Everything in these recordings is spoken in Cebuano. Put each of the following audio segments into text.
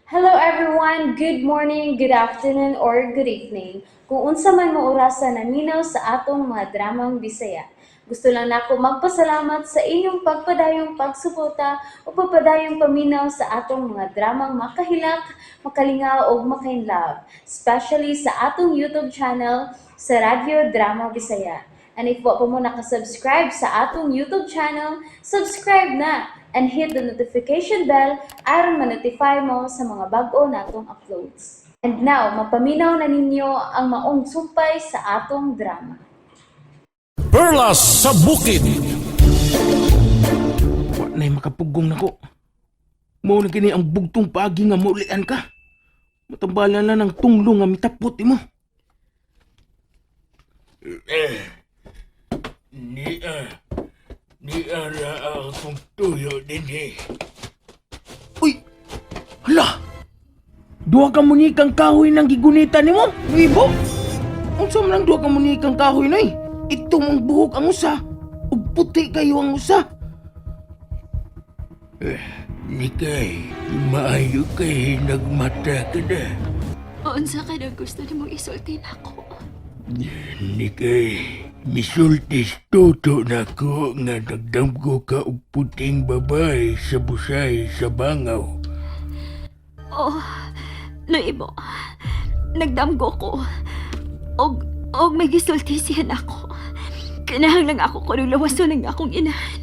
Hello everyone! Good morning, good afternoon, or good evening. Kung unsa man mo orasa naminaw sa atong mga dramang Bisaya. Gusto lang nako magpasalamat sa inyong pagpadayong pagsuporta o pagpadayong paminaw sa atong mga dramang makahilak, makalingaw ug makainlove, especially sa atong YouTube channel sa Radyo Drama Bisaya. And if wa pa mo nakasubscribe sa atong YouTube channel, subscribe na and hit the notification bell aron ma-notify mo sa mga bag-o natong uploads. And now, mapaminaw na ninyo ang maong sumpay sa atong drama. Perlas sa Bukid. Wa na'y makapugong nako. Mao na kini ang bugtong paagi nga maulian ka. Matambalan na ng tunglo nga mitapot imo. Ni ara akong tuyo dinhi. Uy! Hala! Duha ka munikang kahoy nang gigunita nimo, Ibo. Unsa man ang duha ka munikang kahoy noy? Itom ang buhok ang usa ug puti kayo ang usa. Nikay, maayo kay nagmata ka na. Unsa ka na gusto nimong isulti nako? Nikay, misultis toto nako nga nagdamgo ka og puting babae sa busay sa bangaw. Oh, naibo. Nagdamgo ko. Og may gisulti siya nako. Kinahanglan ako kuno lawason ang akong inahan.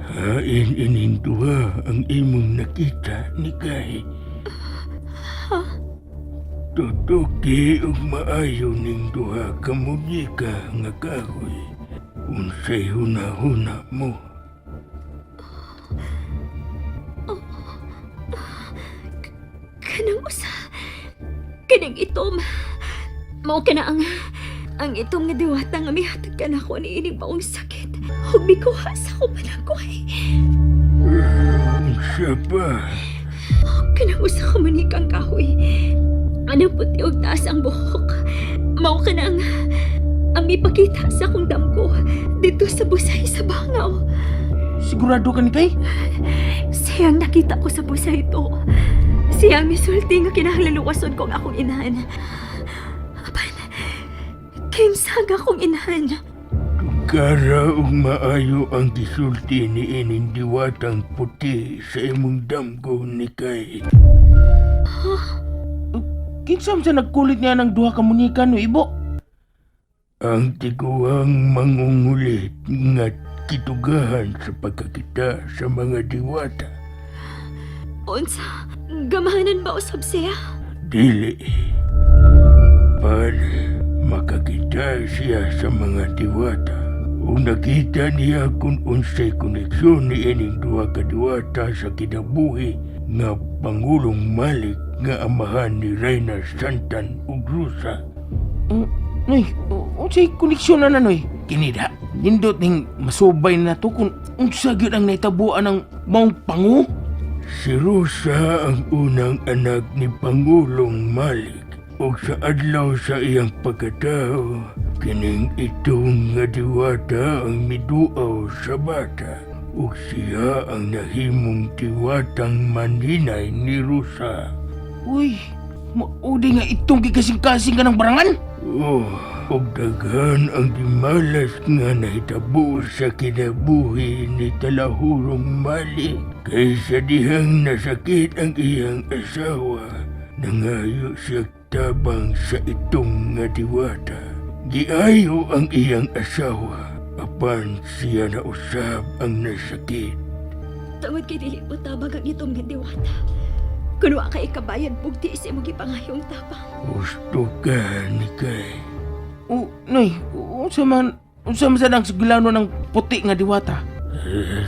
Hain ining duha ang imong nakita, Nikay. Tutuki og maayo ning duha ka munyeka nga kahoy. Unsay huna-huna mo? Kanang usa. Kanang itom. Mao kana ang itom nga diwata nga mihatag ka nako ni ining maong sakit. Ug mikuha sa akong panagway. Unsa pa? Kanang usa ka manikang kahoy. Anang puti og taas ang buhok. Mao ka na ang mipakita sa akong damgo dito sa busay sa bangaw. Sigurado ka ni kay? Siyang nakita ko sa busay ito. Siyang misulti nga kinahanglan luwason ko ang akong inahan. Apan, kinsa ang akong inahan? Tugara ug maayo ang gisulti ni ining diwatang puti sa imong damgo ni kay. Kinsa man sa nagkulit niya ng duha ka munika no Ibo? Ang tiguang mangungulit nga kitugahan sa pagkakita sa mga diwata. Unsa, gamahanan ba usab siya? Dili. Pan, makakita siya sa mga diwata. Ug nakita niya kung unsay koneksyon ni ining duha ka diwata sa kinabuhi nga Pangulong Malik nga amahan ni Reyna Santan ug Rosa. Noy, unsay koneksyon na noy? Kini da, nindot ning masubay na to kung unsa gyud ang nahitabuan ng maong pangu. Si Rosa ang unang anak ni Pangulong Malik ug sa adlaw sa iyang pagkatao, kining itong nga diwata ang miduaw sa bata ug siya ang nahimong diwatang maninay ni Rosa. Uy, maudi nga itong gikasing-kasing ka ng barangan. Oh, ug daghan ang gimalas nga nahitabo sa kinabuhi ni Talahurong Malik kaysa dihang nasakit ang iyang asawa. Nangayo siya tabang sa itong nga diwata. Giayo ang iyang asawa apan siya na usab ang nasakit. Tungod kay dili mo tabang ang itom nga diwata. Kun wa ka ikabayad bugti sa imong gipangayong tabang. Gusto ka ni kay. O, noy, unsa man sad ang sigilano ng puti nga diwata?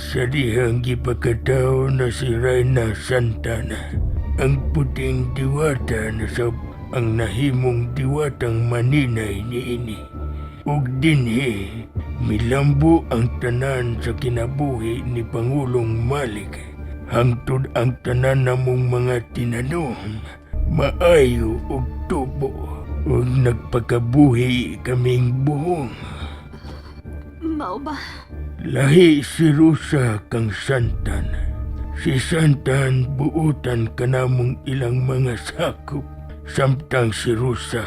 Sa dihang gipakataw na si Reyna Santana, ang puting diwata na sa ang nahimong diwatang maninay niini. Ug dinhi, milambo ang tanan sa kinabuhi ni Pangulong Malik. Hangtod ang tanan namong mga tinanom, maayo ug tubo, ug nagpakabuhi kaming buhong. Mao ba? Lahi si Rosa kang Santan. Si Santan buutan kanamong ilang mga sakop samtang si Rosa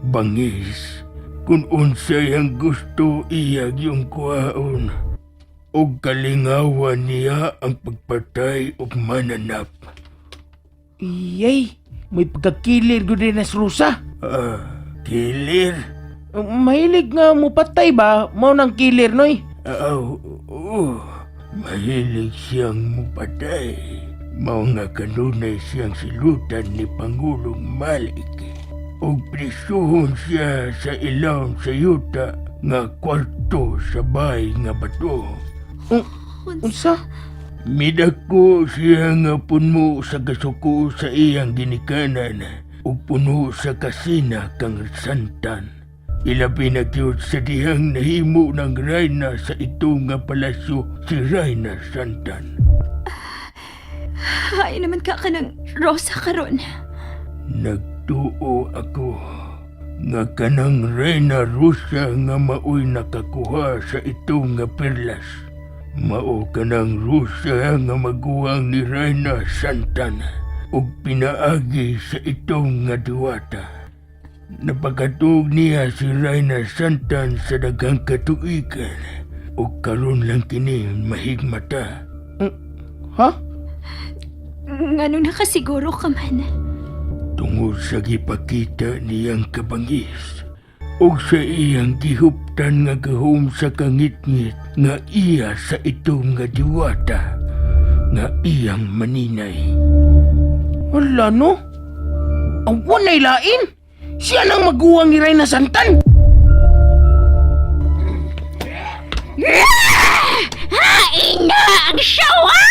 bangis kung unsay ang gusto iya yung kuhaon og kalingawan niya ang pagpatay og mananap. Iyay, may pagkakilir gud na si Rosa. Ah, kilir? Mahilig nga mo patay ba? Mao nang kilir, noy. Aw, oo. Mahilig siyang mupatay. Mao nga kanunay siyang silutan ni Pangulong Malik. Og prisuhon siya sa ilawom sa yuta nga kwarto sa bahay nga bato. Unsa? Midako siya nga puno sa kasuko sa iyang ginikanan ug puno sa kasina kang santan. Ilabi na gyud sa dihang nahimo ng rayna sa ito nga palasyo si Rayna Santan. Ay naman ka kanang Rosa karon. Nagtuo ako nga kanang Reyna Rusa nga maoy nakakuha sa ito nga perlas. Mao kanang Rusa nga maguwang ni Reyna Santan ug pinaagi sa itong nga diwata. Napakatuog niya si Reyna Santan sa daghang katuigan ug karon lang kini mahigmata. Ha? Nganong nakasiguro ka man? Tungod sa gipakita niyang kabangis ug sa iyang gihuptan nga gahom sa kangitngit nga iya sa itong nga diwata nga iyang maninay. Wala no? Ang walay lain? Siya nang maguwang ni Reyna Santan. Hain na ang sawa!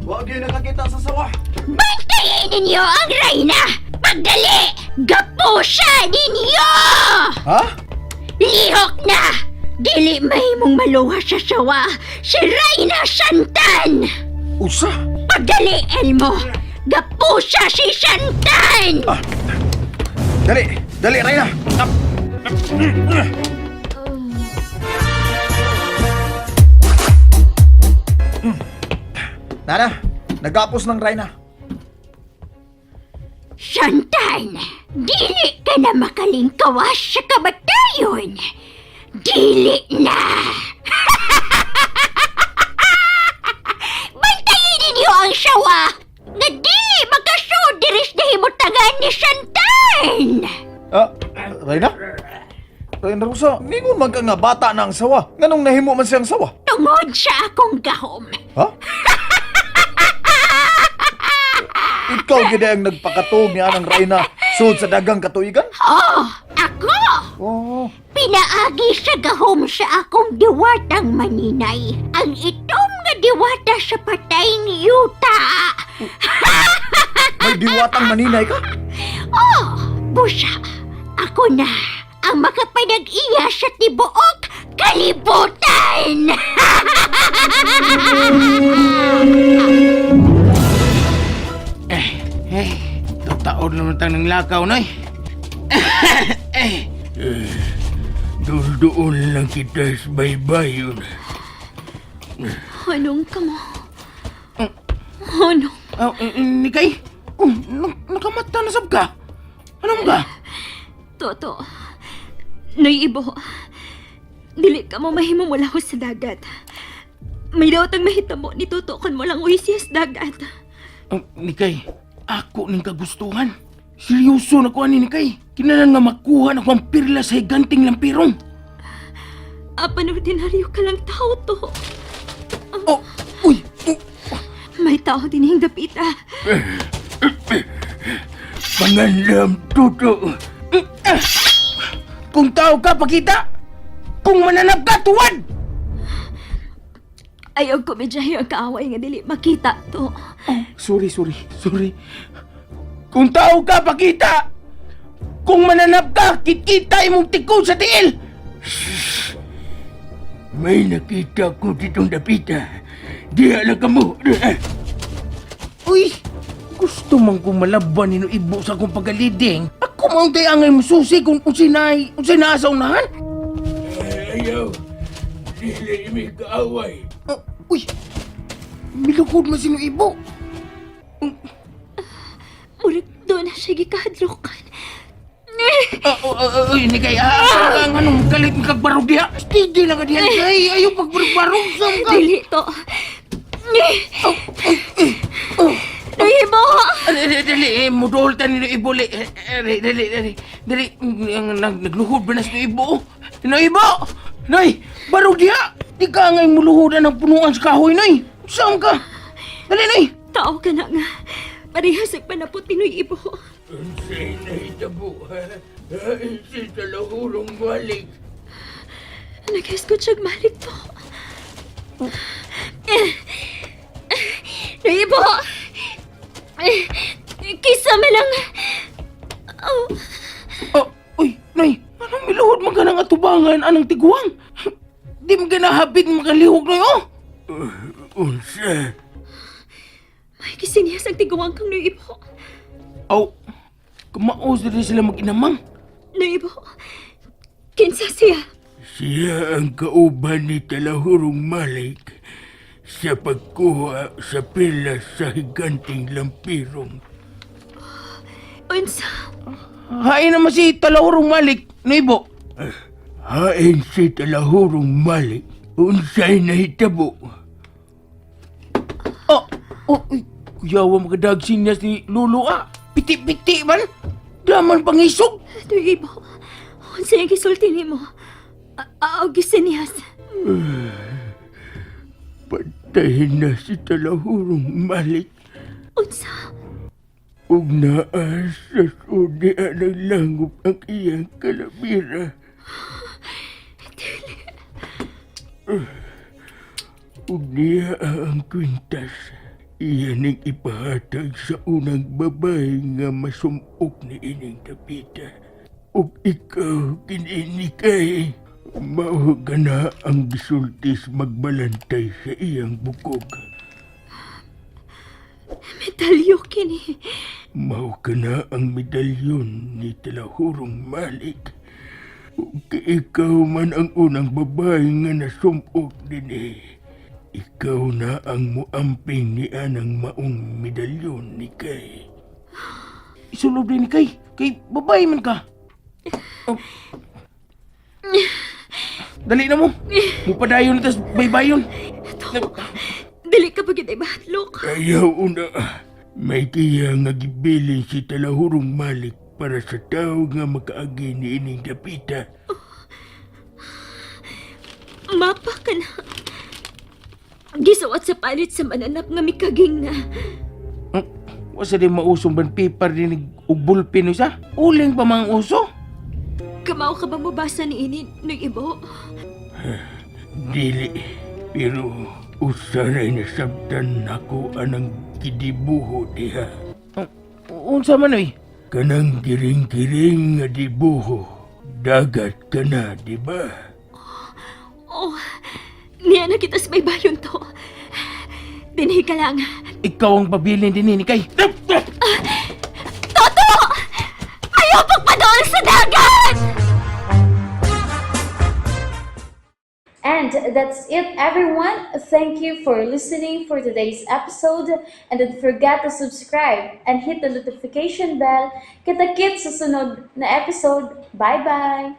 Wa gyud nakakita sa sawa. Bantayin ninyo ang Reyna! Pagdali! Gapusa ninyo! Ha? Lihok na! Dili mahimong maluha sa sawa si Reyna Santan! Usa. Pagdali, Elmo! Gapusa si Santan! Dali, dali Reyna. Up. Nana, nagapos ng Reyna. Santan! Dili ka na makalingkawas sa kamatayon! Dili na! Bantayin ninyo ang sawa! Nga dili makasud diris na himutangan ni Santan! Ah, Reyna? Reyna Rosa, ningon man ka nga bata na ang sawa. Nganong nahimo man siyang sawa? Tungod sa akong gahom. Ha? Ikaw gid ang nagpakatuog niya ng Reyna sud sa dagang katuigan? Oh, ako! Oh. Pinaagi sa gahom sa akong diwatang maninay. Ang itom nga diwata sa patayng yuta. May diwatang maninay ka? Oh, busa. Ako na ang makapanag-iya sa tibuok kalibutan. Eh, tataon naman tang ng lakaw, noy. Dulduol lang kita sa baybayon. Anong kamo? Anong? Oh, Nikay, oh, nakamata na sab ka. Ano mo ka? Toto, Noy Ibo, dili ka mo mahimo mula ko sa dagat. May daotang mahitamo ni Toto kon mo lang uwi siya sa dagat. Oh, Nikay, ako ning kagustuhan. Seryoso na ko ani, Nikay. Kinalan nga makuha na ko ang pirla sa higanting lampirong. Apan ordinaryo ka lang tao to. Oh, uy, oh, May tao din yung dapita. Pangalam, Toto. Kung tao ka, pakita! Kung mananap ka, tuwad! Ayaw ko medyo ang kaaway nga dili makita to. Oh, sorry, sorry, sorry. Kung tao ka, pakita! Kung mananap ka, kikita imong tikod sa tiil! May nakita ko ditong dapita. Diha lang kamo. Uy! Gusto man kong malaban ni Ibo sa akong pagaliding. Ako man tay angay mo susi kung unsay naay, unsay naa sa unahan. Ayaw. Dili mi kaaway. Oh, uy! Milukod man si Nuibo. Murag doon na siya gikahadlokan. Ah, oh, oh, oh, oy, ni kay ah, ang anong kalit ng kagbarog diha. Steady lang ka diha kay ayaw pagbarog-barog sa ka. Dili to. Nuibo! Dali, dali, eh, mudol ta ni Nuibo li. Eh, eh, Dali, dali, dali. Dali, ang nagluhod ba na si Nuibo? Nuibo! Noy, barog diha. Di ka ngay muluhodan ang punuan sa kahoy, Noy. Saan ka? Dali, Noy. Tao ka na nga. Parehas ang panapot ni Nuibo. Unsay nahitabo ha? Hain si Talahurong Malik. Naghiskot siyang malik to. Nuibo! Kisa man lang. Oh, Oh, uy, Noy. Anong miluhod man ka ng atubangan anang tiguang? Di mo ganahabit makalihok, Noy, oh. Unsa? May kisinyas ang tiguang kang Nuibo. Aw, kumaos na rin sila mag-inamang. Nuibo, kinsa siya? Siya ang kauban ni Talahurong Malik sa pagkuha sa pila sa higanting lampirong. Unsa? Hain naman si Talahurong Malik, Noibo. Hain si Talahurong Malik. Unsay nahitabo? Oh, oh, uy, kuyawa magadag sinyas ni Lolo ah. Piti-piti man. Daman pangisog. Nuibo, unsa yung gisulti nimo? Aw, gisinyas. Patayin na si Talahurong Malik. Unsa? Ug naa sa sudian ng langop ang iyang kalabira. Ug niya ang kwintas. Iya ning ipahatag sa unang babae nga masumok ni ining dapita. Ug ikaw kininikay. Mao ka na ang gisultis magbalantay sa iyang bukog. Medalyo kini. Mao ka na ang medalyon ni Talahurong Malik. Ug ikaw man ang unang babae nga nasumok dinhi. Ikaw na ang muamping ni anang maong medalyon ni Kay. Isulob din ni Kay. Kay babae man ka. Oh. Dali na mo. Mupadayon na tas baybayon. To, dili ka pa gid ay mahadlok. Ayaw una, may kiya nga gibilin si Talahurong Malik para sa tao nga makaagi ni ining dapita. Mapa ka na. Gisuot sa palit sa mananap nga mikaging na. Wasa din mausong ban paper din og bullpen isa. Uling pa mang uso. Kamao ka ba mabasa ni ini Nuibo? Dili, pero usaray nasabtan nako anang gidibuho diha. Unsa man oy? Kanang giring-giring nga dibuho. Dagat ka na, di ba? Oh, niya na kita sa baybayon to. Dinhi ka lang. Ikaw ang pabilin din ni Kay. Toto! Ayaw pagpadool sa dagat! And that's it, everyone. Thank you for listening for today's episode. And don't forget to subscribe and hit the notification bell. Kita-kits sa sunod na episode. Bye-bye!